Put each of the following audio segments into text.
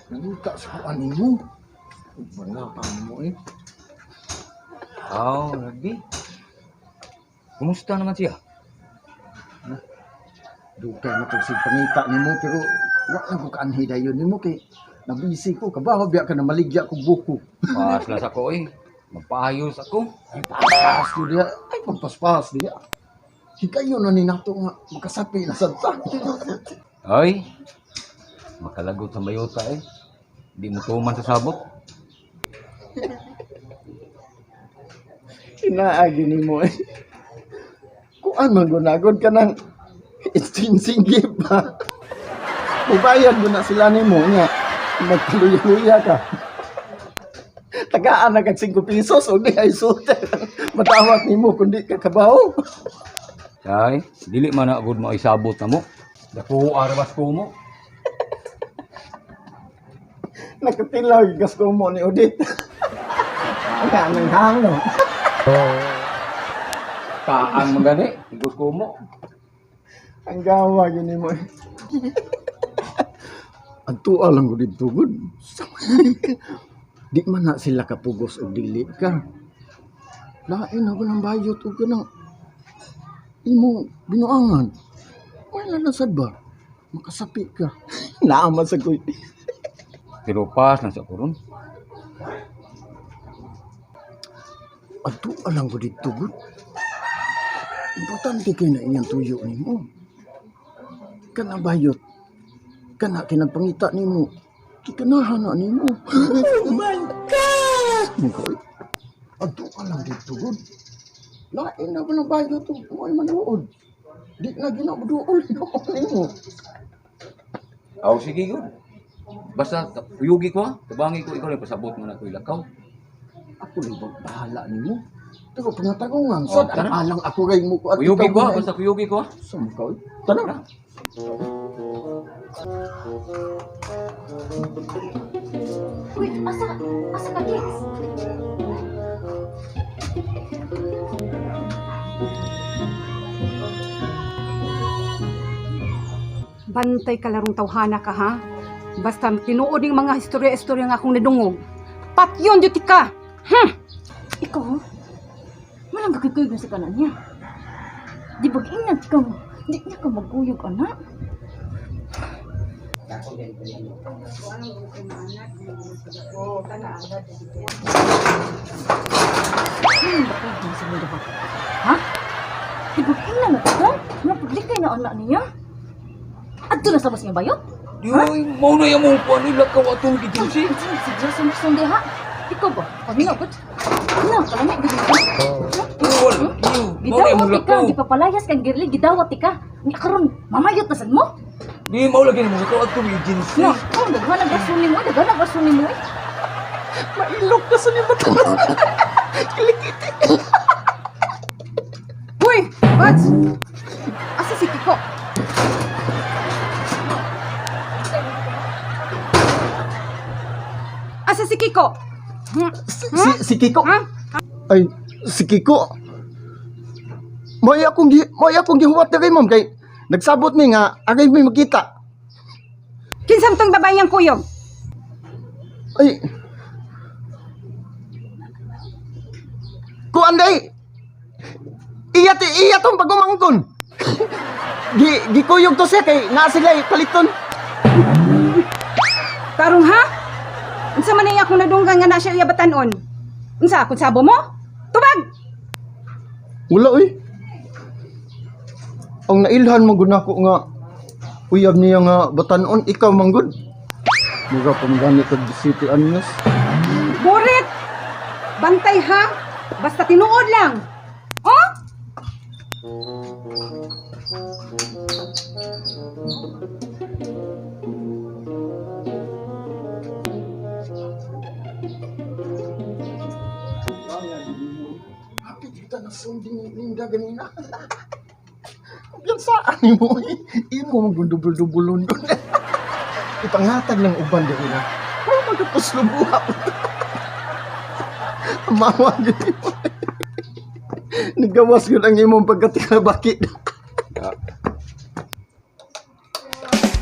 Nangita sa kuan nimo. Wala ka mo eh. Aw, lagi. Kumusta naman siya? Dugay na kag sig pangita nimo pero wa na ko kaanhi dayon nimo kay nabisi ko kabaho biya ka na maligya kog buko. Pas lang sa ko eh. Magpaayos ako. Ay paspas ko diya. Ay pagpaspas diya. Hikayo na ni nato nga makasapi na sad ta. Ay, makalagot sa mayota eh. Di mo tuman sa sabot. Inaagi nimo eh. Kuan man gunagod ka ng exchanging ba? Mubayad mo na sila nimo nga magkaluya-luya ka. Tagaan na kag 5 pesos o di ay sulti. Matawat nimo kundi ka kabaw. Ay, dili man na gud mo ay sabot na mo. Dako arabas ko mo. Nakatilaw yung gas ko mo ni Odit. Ang anang hangno. Taang magani, igos ko mo. Ang gawa gini mo. Eh. Ang tuwa lang ko dito gud. Di man na sila kapugos og dili ka. Lain ako ng bayot og kanang imo binuangan. Wala na sad ba? Makasapi ka. Naaman sa koy. Pero pas lang sa kuron. Ang tuwa lang ko dito gud. Importante kay na iyang tuyo nimo. Kana bayot. Kana kinagpangita nimo. Kikanahan na nimo. Oh my God! Mukoy. Ang tuwa lang dito gud. Lain na ba ng bayot to? Mo'y manuod. Di na ginabuduol nimo. Aw, sige gud. Basta kuyugi ko ha. Tabangi ko ikaw lang pasabot mo na ko ilakaw. Ako lang ba bahala nimo? Pero pangatagungan, Oh, sad tara. alang ako ray mo ko at Kuyugi ikaw ko ha, na- basta kuyugi ko ha. Sa mukha, oy. Tara. Uy, asa ka, kids? Bantay ka larong tawhana ka ha. Basta tinuod ng mga istorya-istorya nga akong nadungog. Patyon duty ka. Ikaw, walang gakikuyog na sa kanan niya. Di ba ingat ka mo? Di niya ka magkuyog, anak. Bakit na sa mundo ba? Ha? Di ba ingat na ka? Napaglikay na anak niya? Adto na sa bas nga bayot? Di oy, mao na yamong kuan ilakaw atong gijusi. Si Diyos ang sundi ha? Ikaw ba? Paminaw ko. Na, kalami, gud ka. Wala, mao na Gidawat yamong ka, lakaw. di papalayas kang girli, gidawat ka. Ni karon mamayot na sad mo. Di mao lagi nimo lakaw atong agency. No, oh, daghan ang rason nimo, daghan ang rason nimo eh. Mailok ka sa nimo. Kilikiti. Hoy, Buds! Asa si Kiko? Asa si Kiko? Hmm? Si Kiko. Ha? Ay, si Kiko. Mo'y akong gihuwat diri ma'am kay nagsabot mi nga agay mi makita. Kinsam tong babae niyang kuyog? Ay. Kuan day. Iya ti iya tong pagumangkon. Gi gikuyog to siya kay naa sila paliton. Karong ha? Unsa man niya akong nadunggan nga na siya iya batanon? Unsa akong sabo mo? Tubag! Wala oy. Ang nailhan man gud nako nga uyab niya nga batanon ikaw man gud. Mura pa man gani kag City Anyos. Burit! Bantay ha? Basta tinuod lang. Oh? Hapit kita na sundin ni Linda ganina. Yan saan mo eh. Imo mong dubol-dubulon doon. Ipangatag lang uban diri na. Magkapuslubuha. Mawa gyud nimo. Nagawas gyud ang imong pagkatikabaki.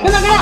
Kana kana.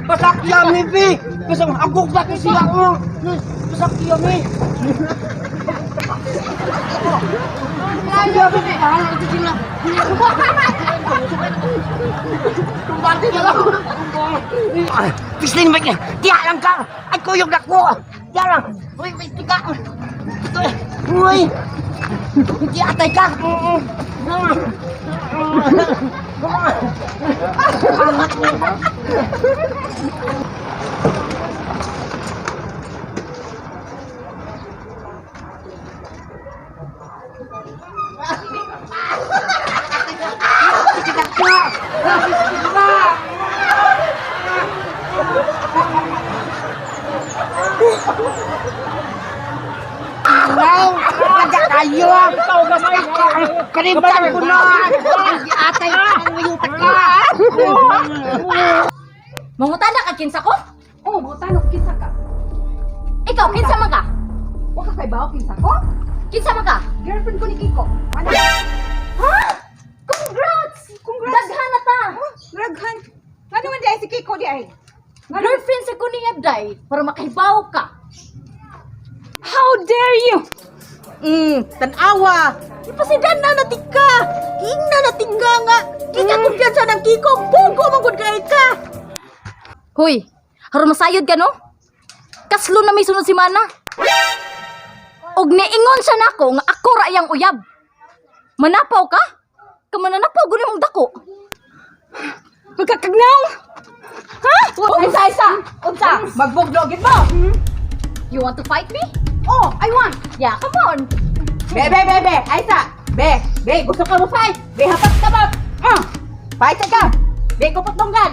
Pasakya mi, bi! Pasak agog ba sila ko? Pasakya mi! Pasakya mi, bahala ito sila. Tumbati na lang. Pislin ba niya? Tiya lang ka! Ay, kuyog na ko! Tiya lang! Uy, uy, tika! Uy! Tiya, atay ka! Wow! Kada kayo! Kalimtan ko na! Atay ka ng mayutak ka! Mangutana ka kinsa ko? Oh, mangutana ko kinsa ka. Ikaw kinsa man ka? Wa ka kay bawo kinsa ko? Kinsa man ka? Girlfriend ko ni Kiko. Ano? Ha? Congrats! Congrats. Daghan na ta. Raghan. Ngano man di ay si Kiko di ay? Ngano? Girlfriend sa ko niya day para makahibaw ka. How dare you? Tanawa. Ipasidan na natika. Ingna natingga nga. Di ka kumpiyansa ng Kiko. Bugo man gud kay ka. Hoy, haron masayod ka no? Kaslo na may sunod si Mana. Og niingon siya nako nga ako ra iyang uyab. Manapaw ka? Kamananapaw guni mong dako. Magkakagnaw. Ha? Unsa isa? Unsa? Magbuglogin mo. You want to fight me? Oh, I want. Yeah, come on. Be, be, be, be. Aisa. Be, be, gusto ka mo fight. Be, hapas ka ba? Ah, Fight ka. Be, kupot donggan.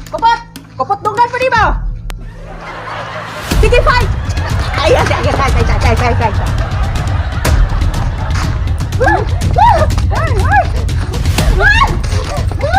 Kupot! Kupot dunggan pa di ba? Sige, fight! Ay, ay, ay, ay, ay, ay, ay, ay, ay, ay. Ah! Ah! Ay, ay! Ah!